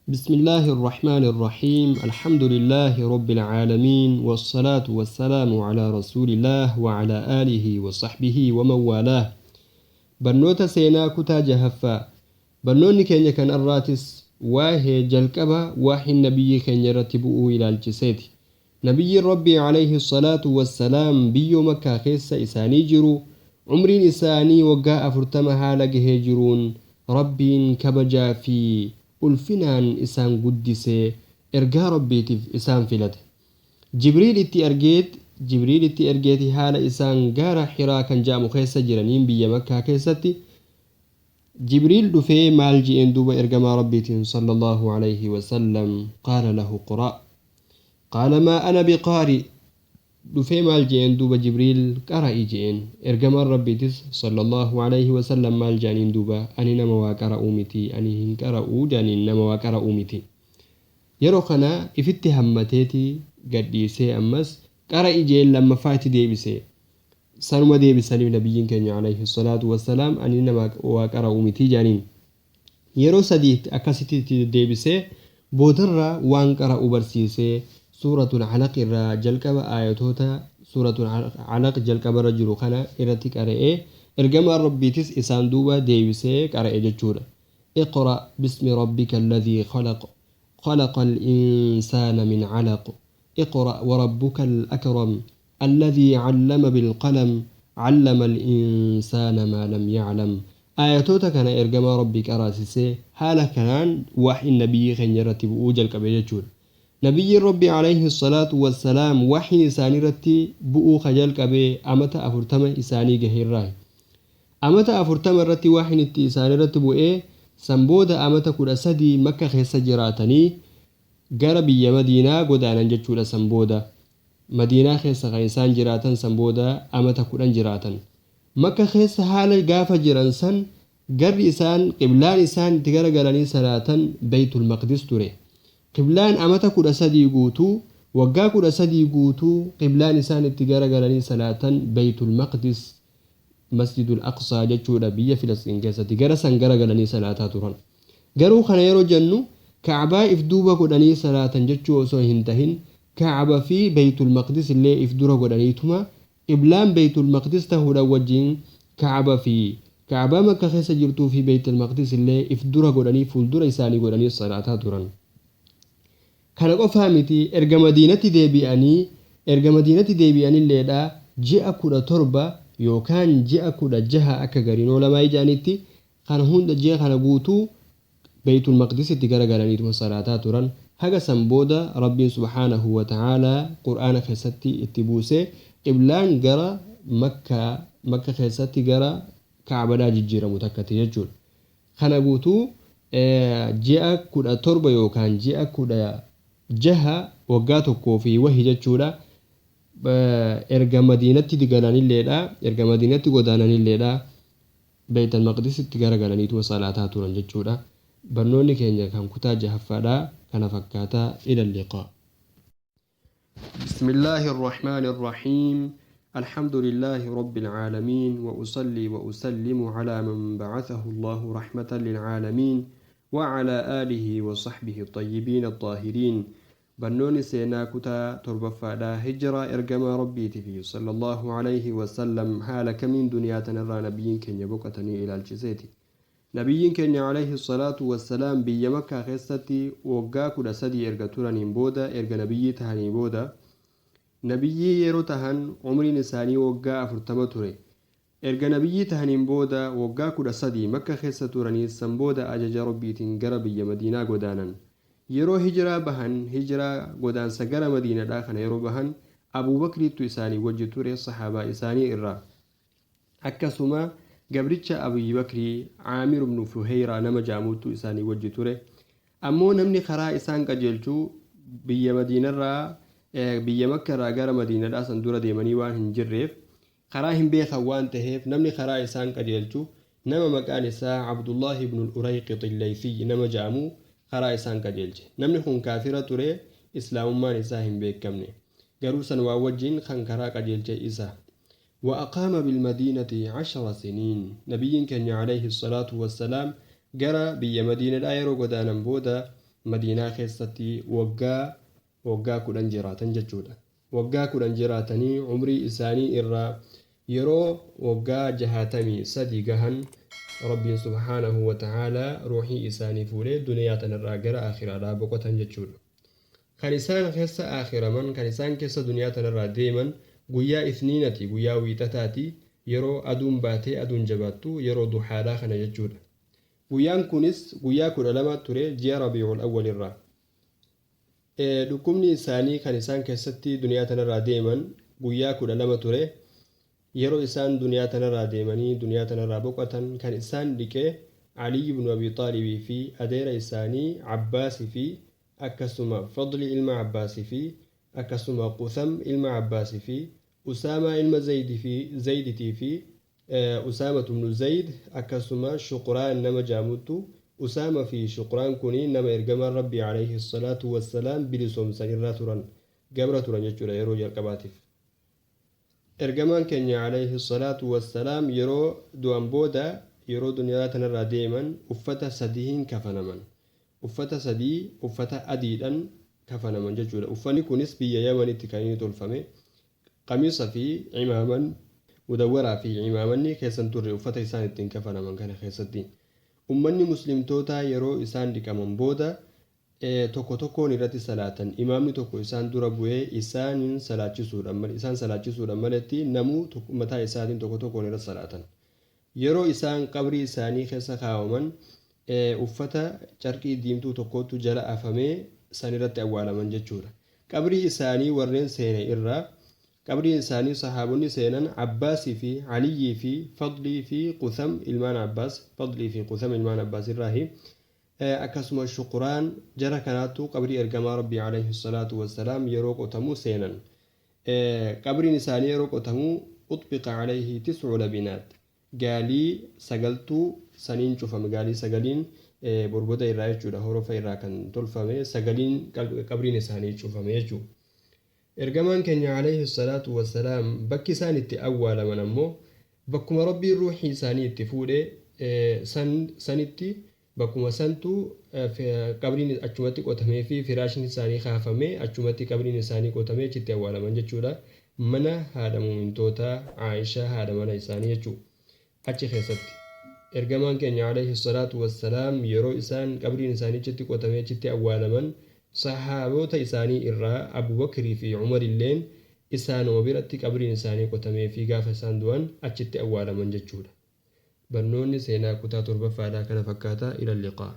بسم الله الرحمن الرحيم الحمد لله رب العالمين والصلاة والسلام على رسول الله وعلى آله وصحبه ومن والاه. Barnoota seenaa kutaa jahaffaa. Barnoonni keenya kan arraatis waahee jalqaba waahin nabiyyi keenya irratti bu'uu ilaalchiseeti. Nabiyyiin Rabbii alayhi salaatu wassalaam biyyoo Makkaa keessa isaanii jiru, umriin isaanii waggaa 40 haala gahee jiruun Rabbiin kabajaa fi ulfinaan isaan guddisee ergaa Rabbiitiif isaan filate. Jibriil itti ergeet Jibriil itti ergeeti haala isaan gaara Hiraa kan ja'amu keessa jiraniin biyya Makkaa keessatti Jibriil dhufee maal je'een duuba ergamaa Rabbiitiin sallallaahu alayhi wasallam qaala lahu iqra' qaala maa ana biqaari' dhufee maal je'een duuba Jibriil qara'i je'een. Ergamaan Rabbiitis sallallaahu alayhi wasallam maal ja'aniin duuba ani nama waa qara'uu miti ani hin qara'u ja'aniin nama waa qara'uu miti. Yeroo kana ifitti hammateeti gad dhiisee ammas qara'i je'een lammaffaa itti deebise. Sanuma deebisaniif nabiyyiin keenya alayhi salaatu wassalaam ani nama waa qara'u miti ja'aniin. Yeroo sadi akkasitti itti deddeebisee boodarra waan qara'u barsiisee suuratul Alaq irraa jalqaba aayatoota suuratul Alaq jalqabarra jiru kana irratti qara'ee ergamaan Rabbiitis isaan duuba deebisee qara'e jechuudha. Iqra bismi rabbika alladhii khalaq khalaqal insaana min alaq iqra warabbukal akram Alladhii 'allama bil-qalam, 'allama al-insaana maa lam ya'lam. Aayatoota kana Ergamaa Rabbii qaraasisee haala kanaan wahyiin Nabiyyii keenya irratti bu'uu jalqabe jechuudha. Nabiyyiin Rabbii alayhi salaatu wassalaam wahyiin isaanii irratti bu'uu ka jalqabe amata 40 isaanii gahe irraahi. Amata 40 irratti wahyiin itti isaanii irratti bu'ee san booda amata 13 Makka keessa jiraatanii gara biyya Madiinaa godaanan jechuudha san booda. Madiinaa keessa kan isaan jiraatan san booda amata 10 jiraatan. Makka keessa haala gaafa jiran san garri isaan, qiblaan isaan itti garagalanii salaatan Beytul Maqdis ture. Qiblaan amata 13 guutuu, waggaa 13 guutuu qiblaan isaan itti garagalanii salaatan Beytul Maqdis, Masjidul Aqsaa jechuudha biyya Filasxiin keessatti gara san garagalanii salaataa turan. Garuu kana yeroo jennu Ka'baa if duuba godhanii salaatan jechuu osoo hin tahin Ka'aba fi Beytul Maqdis illee if dura godhaniituma Qiblaan Beytul Maqdis tahuudhaan wajjiin Ka'aba fi Ka'baa Makka keessa jirtuu fi Beytul Maqdis illee if dura godhanii fuuldura isaanii godhanii salaataa turan. Kana qofaa miti erga Madiinatti deebi'anii erga Madiinatti deebi'anilleedha ji'a 17 yookaan ji'a 16 akka gariin ulamaa'ii ja'anitti kana hunda ji'a kana guutuu Beytul Maqdisitti gara galaniituma salaataa turan. Haga san booda Rabbiin subhaanahu wa ta'aalaa Qur'aana keessatti itti buusee qiblaan gara Makkaa Makka keessatti gara Ka'badhaa jijjiiramu takkatti jechuudha. Kana guutuu ji'a 17 yookaan ji'a 16 waggaa tokkoo fi wahi jechuudha erga Madiinatti galanilleedha erga Madiinatti godaananilleedha Bayt al-Maqdisitti gara galaniituma salaataa turan jechuudha. Barnoonni keenya kan kutaa jahaffaadhaa kana fakkaata. Ila liqaa. Bismillaahi Arrahmaani Arrahiim Alhamdulillaahi Rabbil Aalamiin wa usallii wa usallimu alaa man ba'athahu Allaahu rahmatan lil aalamiin wa alaa aalihi wa sahbihi axxayyibiina axxaahiriin. Barnoonni seenaa kutaa torbaffaadha. Hijraa Ergamaa Rabbiiti fi Sallallaahu alayhi wa sallam haala kamiin duniyaa tanarraa Nabiyyiin keenya boqatanii ilaalchiseeti. Nabiyyiin keenya alayhi salaatu wassalaam biyya Makkaa keessatti waggaa 13 erga turaniin booda erga Nabiyyii tahanii booda Nabiyyii yeroo tahan umriin isaanii waggaa 40 ture. Erga Nabiyyii tahaniin booda waggaa 13 Makka keessa turanii san booda ajaja Rabbiitiin gara biyya Madiinaa godaanan. Yeroo hijraa bahan, hijraa, godaansa gara Madiinadhaa kana yeroo bahan, Abuu Bakriittu isaanii wajji ture sahaabaa isaanii irraa. Akkasuma gabricha Abii Bakrii Aamir ibnu Fuheyraa nama ja'amuttu isaanii wajji ture. Ammoo namni karaa isaan qajeelchu biyya Madiinarraa biyya Makkarraa gara Madiinadhaa san dura deemanii waan hin jirreef, Karaa hin beekan waan taheef namni karaa isaan qajeelchu nama maqaan isaa Abdullaahi ibnul Urayqixi Leysiy nama ja'amu karaa isaan qajeelche. Namni kun kaafira ture islaamummaan isaa hin beekkamne. Garuu sanumaan wajjiin kan karaa qajeelche isa. Wa aqaama bilmadiinati ashara siniin Nabiyyiin keenya aleyhi salaatu wassalaam gara biyya madiinadhaa yeroo godaanan booda Madiinaa keessatti waggaa 10 jiraatan jechuudha. Waggaa 10 jiraatanii umrii isaanii irraa yeroo waggaa 63 gahan Rabbiin subhaanahu wa ta'aalaa ruuhii isaanii fuudhee duniyaa tanarraa gara aakhiraadhaa boqotan jechuudha. Kan isaan keessa aakhiraman, kan isaan keessa duniyaa tanarraa deeman guyyaa Isniinati, guyyaa Wiixataati, yeroo aduun baatee aduun jabaattu, yeroo duhaadhaa kana jechuudha. Guyyaan kunis guyyaa 12 ture ji'a Rabiicul Awwal irraa. Dhukkubni isaanii kan isaan keessatti duniyaa tanarraa deeman guyyaa 12 ture. Yeroo isaan duniyaa tanarraa deemanii duniyaa tanarraa boqotan kan isaan dhiqe Aliy ibnu Abi Xaalibii fi adeera isaanii Abbaasii fi akkasuma Fadli ilma Abbaasii fi akkasuma Qusam ilma Abbaasii fi Usaamaa ilma Zayditii fi Usaamatu ibnu Zayd akkasuma Shuqraan nama jaamutu. Usaama fi Shuqraan kuni nama ergamaan Rabbii alayhi salaatu wassalaam bilisoomsan irraa turan, gabra turan jechuudha yeroo jalqabaatiif. Ergamaan keenya alayhi salaatu wassalaam yeroo du'an booda, yeroo duniyaa tanarraa deeman, uffata sadiin kafanaman. Uffata sadii, uffata adiidhan kafanaman jechuudha. Uffanni kunis biyya Yamanitti kan inni tolfame. Qamiisa fi imaaman mudawwaraa fi imaamanni keessan turre uffata isaan ittiin kafanaman kana keessatti. Ummanni muslimtootaa yeroo isaan dhiqaman booda tokko tokkoon irratti salaatan. Imaamni tokko isaan dura bu'ee isaanin salaachisuudhaan isaan salaachisuudhaan maletti namuu mataa isaatiin tokko tokkoon irratti salaatan. Yeroo isaan qabrii isaanii keessa kaa'aman uffata carqii diimtuu tokkotu jala afamee san irratti awwaalaman jechuudha. Qabrii isaanii warreen seene irraa, qabrii isaanii sahaabonni seenan Abbaasii fi Aliyyii fi Fadlii fi Qusam ilmaan Abbaas, Fadlii fi Qusam ilmaan Abbaas irraahi, akkasuma Shuqraan. Jara kanaatu qabrii ergamaa Rabbii alayhi salaatu wassalaam yeroo qotamu seenan. Qabriin isaanii yeroo qotamu utbiqa alayhi tis'u labinaat, gaalii sagaltuu saniin cufame, gaalii sagaliin borboda irraa jechuudha, horofa irraa kan tolfame sagaliin qabriin isaanii cufame jechuudha. Ergamaan keenya alayhi salaatu wassalaam bakki isaan itti awwaalaman ammoo bakkuma Rabbiin ruuhii isaanii itti fuudhe sanitti, bakkuma santu qabriin achumatti qotamee fi firaashni isaanii kaafamee achumatti qabriin isaanii qotamee achitti awwaalaman jechuudha. Mana haadha muumintootaa Aayishaa, haadha mana isaanii jechuudha. Achi keessatti ergamaan keenya alayhi salaatu wassalaam yeroo isaan qabriin isaanii achitti qotamee achitti awwaalaman sahaabota isaanii irraa Abubakrii fi Umar illeen isaanuma biratti qabriin isaanii qotamee fi gaafa isaan du'an achitti awwaalaman jechuudha. Barnoonni seenaa kutaa 7ffaadhaa kana fakkaata. Ila liqaa.